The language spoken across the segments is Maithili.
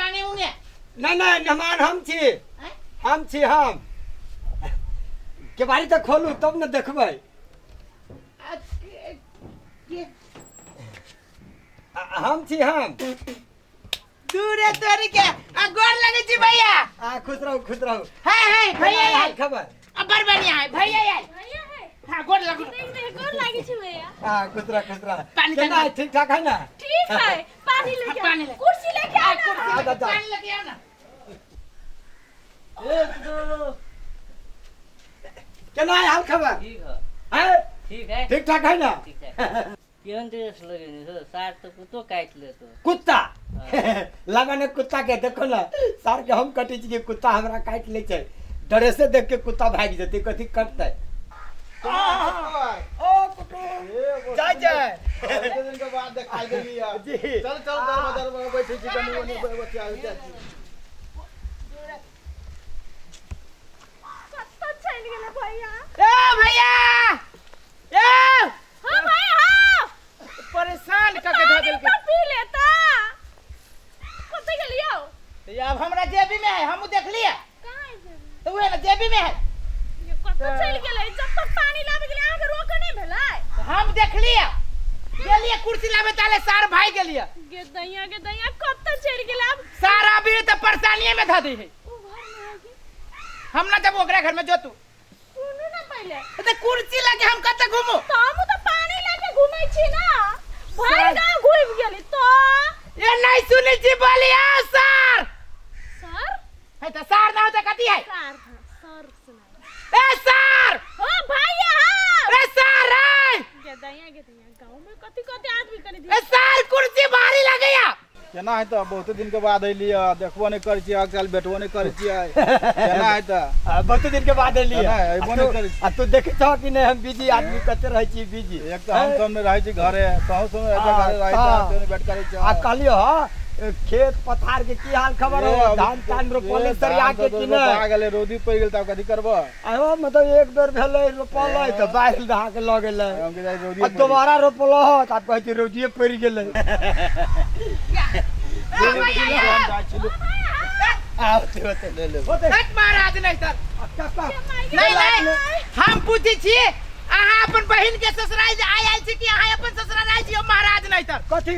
मांगे होंगे। नहीं नहीं, मेहमान हम छी। आँय? हम छी हम। केबाड़ी तऽ खोलू तब ने देखबै। आ, के हम छी हम। दूरे तोरी के आ गोर लगे छी भैया। आ खुश रहू, खुश रहू। है है भैया। केना हाल है खबर? अब बड़ बढ़िया है भैया यार। भैया है। हाँ, गोर लगू। देख देख, गोर लागे छी भैया। आ खुश रह, खुश रह। पानी केना है? ठीक ठाक है ना? ठीक है, पानी लेके हाँ, पानी आओ। ले। कुर्सी लेके आ, आओ ना। कुर्सी आ, लेके, दादा। पानी लेके आओ ना। एक दो। केना है हाल खबर? ठीक है। है? ठीक है। ठीक ठाक है ना? ठीक है। केहन ड्रेस लगेने छौ? सार तऽ कुत्तो काटि लेतो। कुत्ता लगा ने कुत्ता के देखो ना, सार के हम कटै छी कि कुत्ता हमरा काटि लै छै? ड्रेसे देख के कुत्ता भागि जेतै, कथी कटतै? ओ कुटुम, जाय जाय। कते दिन के बाद देखाई देली है। जी। चल चल, दरवाजा पर बैठे छी, कनी मनी बतिया उतिया छी। कत्तो चलि गेलै भैया? ए भैया, ए। हाँ भैया, हाँ। परेशान क के धऽ पानी देलकै। तो पी लेता, कतऽ गेलियौ? तो अब हमरा जेबी में है, हमहूँ देख लिया। कहाँ है जेबी? तो उहे ना जेबी में है। ये कतऽ चलि गेलै? जब तक पानी लाबे गेलै, अहाँके रोके नहि भेलै? तो हम देख लिया, गेलिए कुर्सी लाबे ताले सार भाई गेलिए। गे दैया, गे दैया, कतऽ चलि गेलै आब? सारा अभी तो परेशानिये में धऽ दी है। ओ घर में है कि? हम ना जब ओकरा घर में जो तू। सुनू ना पहिले। तो कुर्सी लगे हम कतऽ घूमू? तऽ हमहूँ तऽ पानी लऽ के घूमै छी ना, भरि गाँव घूमि गेली तो। ये नहीं सुनी छी, बोलिए सर। सर? है तो सर ना होता कथी है? सर, हाँ, सर सुना। ए सर। हाँ भैया, हाँ। ए सर, ए। गे दैया, गे दैया, गाँव में कथी कथी आदमी कनी ए सर, कुर्सी भारी लगैया। केना है तऽ? बहुत दिन के बाद अयली है, देखबो नहि करै छियै, आजकल भेटबो नहि करै छियै। केना है तऽ? आ, बहुत दिन के बाद एलियै। केना है? अयबो आ नहि तू- करै छी। आ तू देखै छह कि नहि, हम बिजी आदमी कते रहै छी बिजी। एक तऽ हम सब नहि रहै छी घरे, तहूँ सब रहै आ, घरे रहै तऽ। तऽ भेट करै आ छियै। कहलियो ह, खेत पथार के की हाल खबर हो? धान तान रोपले सरिया के कि रोपा नहि? गेलै, रौदी पड़ि गेल तऽ आब कथी करबऽ? आयो मतलब एक बेर भेलै रोपलै तऽ बाढ़ि दहा के लऽ गेलै। हम के जाइ रौदी। आ दोबारा रोपलो ह तऽ आब कहै छै रौदिये पड़ि गेलै। आ होते होते ले ले। होते। हट महाराज, नहीं सर। काका। नहीं नहीं, हम पूछै छी, अहाँ अपन बहिन के ससुराल जे आयल आयल छी कि अहाँ अपन ससुराल आयल छी? महाराज, नहीं सर। कथी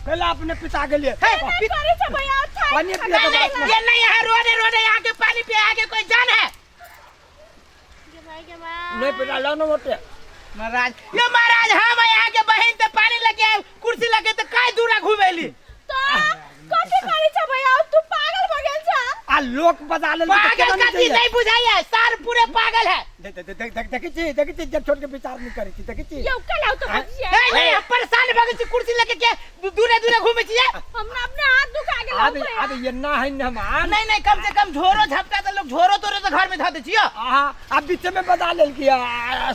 कैला अपने पिता गेलियै? हे, नहि करै छै भैया, अच्छा। पानी पिए के नहीं बात नहीं, ये नहीं है, रोने रोने यहाँ के पानी पिया के कोई जान है? गे भाई, गे भाई। नहीं पिता लो न मोटे। महाराज, यो महाराज, हम यहाँ के बहिन से पानी लगे आयल, कुर्सी लगे तो काय दूरा घुमेली? तो कथी करै छै भैया? तू पागल भऽ गेल छ। आ लोक बजा लेल। पागल कथी नहीं बुझाई है, सार पूरे पागल है। देख देख देख, देखै छी, देखै छी, जब छोड़ के विचार नहीं करै छी, देखै छी। यौ, कल आउ तऽ बजियै। नहीं नहीं, हम परेशान भऽ गेल छी, कुर्सी लगे के दूरे दूरे घूमे छियै। हमरा अपने हाथ दुखा गेल। आब आब ये ना है मेहमान। नहीं नहीं, कम से कम झोरो झपटा तो लोग झोरो तोरो तो घर में धऽ दै छियो। आहा, अब बीच में बजा लेल कि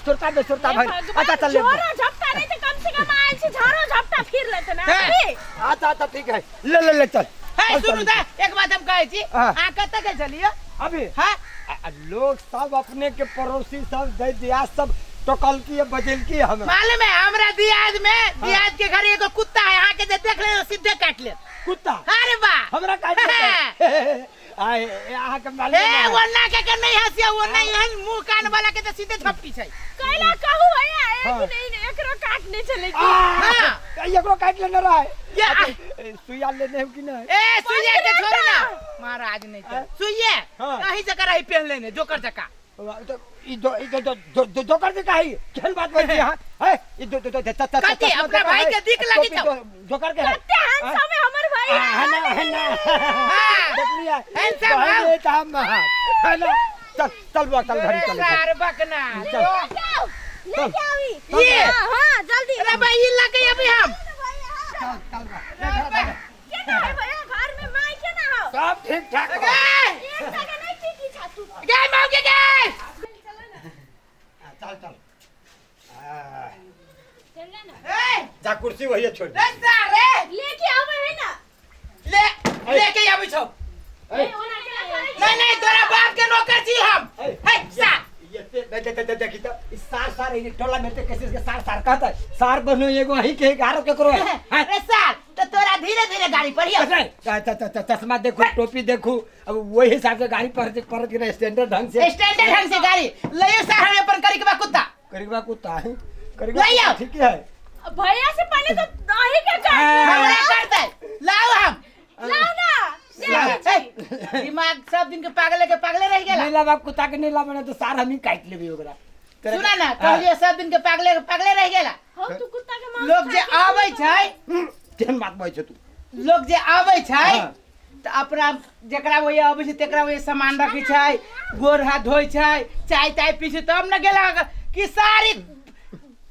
सुरता बेसुरता भाई। अच्छा चल ले। झोरो झपटा नहीं तो कम से कम आयल छी, झाड़ो झपटा फिर लेते ना। हैं। अभी। अच्छा अच्छा, ठीक है, ले ले ले, चल। हे चल, सुनू चल। तऽ एक बात हम कहै छी। हाँ। अहाँ कतऽ गेल छलियै? अभी? हाँ। आ, लोग सब अपने के पड़ोसी सब दे दिया, सब टोकलकी बजलकी हमरा। मालूम है हमरा दियाद में, दियाद के घर एगो कुत्ता है, अहाँ के जे देख ले सीधे काट ले। कुत्ता? अरे वाह। हमरा काट लेतै? आय अहाँ के मालूम ए है? वो ना के के नहीं हंसिया, वो नहीं हन मुंह कान वाला के तो सीधे झपटी छै। कैला कहू भैया, एक हाँ। नहीं, एकरो काटने चले आ, हाँ। एकरो काट लेने रहे। ये सुइया लेने हो कि नहीं? ए सुइया के छोड़ू ना महाराज, नहीं तो सुइया हाँ। अही जगह रही पहन लेने जोकर जका। तो ई दो ई दो दो दो जोकर के काहे केहन बात बजली अहाँ है? ई दो दो दो कथी? अपना भाई के दिख लगी छौ। जोकर के है। कते हैंडसम है हमर भैया। है ना, है ना? हाँ। देख लिया। हैंडसम हौ। तो हम है ना, चल चल बुआ, चल घड़ी, चल। सार बकना। चल। लेके आओ, लेके आओ ई। ये। हाँ हाँ, जल्दी। अरे भाई, ई लगे अभी हम। चल चल बुआ, ले घर आ जा। केना है भैया घर में माई केना हो? सब ठीक ठाक हो। गे एक जगह नहीं टिकी छा तू। गे मौके गे। चल चल आ, चल ना। ए जा, कुर्सी वही छोड़ दे। रे सार रे। लेके आवे है ना? ले लेके आबै छौ। ए, ओना केना करै छी? नहीं नहीं, तोरा बाप के नौकर छी हम। ए, हे सार। ये ते दे दे दे देखी तो इस सार सार ये टोला में ते कैसे इसके सार सार कहता है? सार बनो एगो अहीं के आरो केकरो है? हैं? रे सार, तो तोरा धी धीरे धीरे गाड़ी पढ़ियो। चश्मा देखू, टोपी देखू, अब वही हिसाब से गाड़ी पढ़ते पढ़त के स्टैंडर्ड ढंग से, स्टैंडर्ड ढंग से गाड़ी लइयो सार, हम अपन करी के बा कुत्ता, करीबा कुत्ता है, करीबा लइयो। कुत्ता ठीक है। भैया से पहले तो अही के काट हमरा करते लाओ हम लाओ ना, देखै छी। दिमाग सब दिन के पागले के पागले रह गेला। नहीं लावा कुत्ता के, नहीं लावा ना तो सार हम ही काट लेबे ओकरा। सुना ना, कहलियो सब दिन के पागले के पागले रह गेला। हो तू कुत्ता के मांस लोग जे खा के आबै छै, केहन बात बजै छै तू? लोग जे आबै छै हाँ। तऽ अपना जकरा वही आबै छै तकरा वही सामान रखै छै, गोर हाथ धोइ छै, चाय ताय पी छै, तब ने गेला कि सारी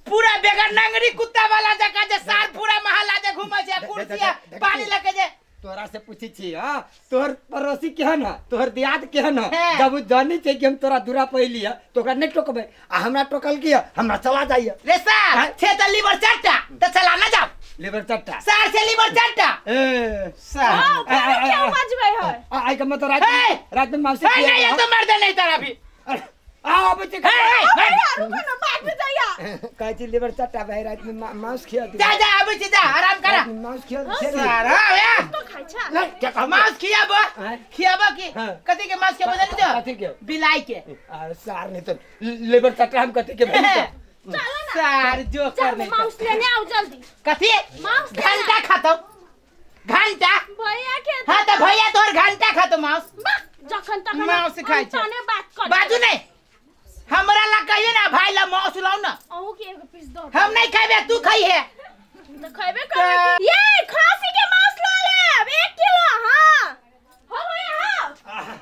पूरा बेगर नंगरी कुत्ता वाला जकाँ जे सार पूरा महल्ला जे घूमै छै, कुर्सी आ पानी लऽ के जे। तोरा से पूछै छी, हाँ, तोहर पड़ोसी केहन है, तोहर दियाद केहन है? हाँ। जब उ जानी छै कि हम तोरा दूरा पैली है तो ओकरा नहीं टोकबै, आ हमरा टोकल की है, हमरा चला जाइए। रे सार, हाँ। छे तऽ लीवर चारिटा, तऽ चला ना जाओ। लेबर चट्टा। सार से लीवर चारिटा। ए, सार। हाँ, पहले क्यों बजबै है? आ, आई के मतलब रात हे! में, रात में माउसी हे, नहीं, ये तो मर्द नहीं तारा भी। अरे, आ बच्चे हे, हे, ओ भैया, रुको ना, बाद में जाइया। कहै छी लेबर चट्टा भाई, रात में मांस खिया जा जा, आबै छी, जा आराम करा। रात में मांस खिया दे। सार, हाँ, या। तो खाइ छा। नहीं, क्या कहब? मांस खियाबो? हाँ। खियाबो की? हाँ। कथी के मांस खियाबो जानै छौ? कथी के? बिलाई के। आ, सार नहीं तो लेबर चट्टा हम कथी के भेल? चलो ना। सार जो जा, कर नहीं। मांस लेने आओ जल्दी। कथी? मांस लेना। घंटा खातो, घंटा। भैया के हाँ तऽ भैया तोहर घंटा खातो मांस। बा, जखन तखन मांस खाइ छै। तने बात कर। बाजू नहीं, हमरा ला कहिए ना भाई ला मांस लाओ ना। अहू के एगो पीस दो। हम नहीं खेबे, तू खाइहे। तो खैबे करबै। ये खासी के मांस ला लेब 1 किलो। हां हो भैया, हां।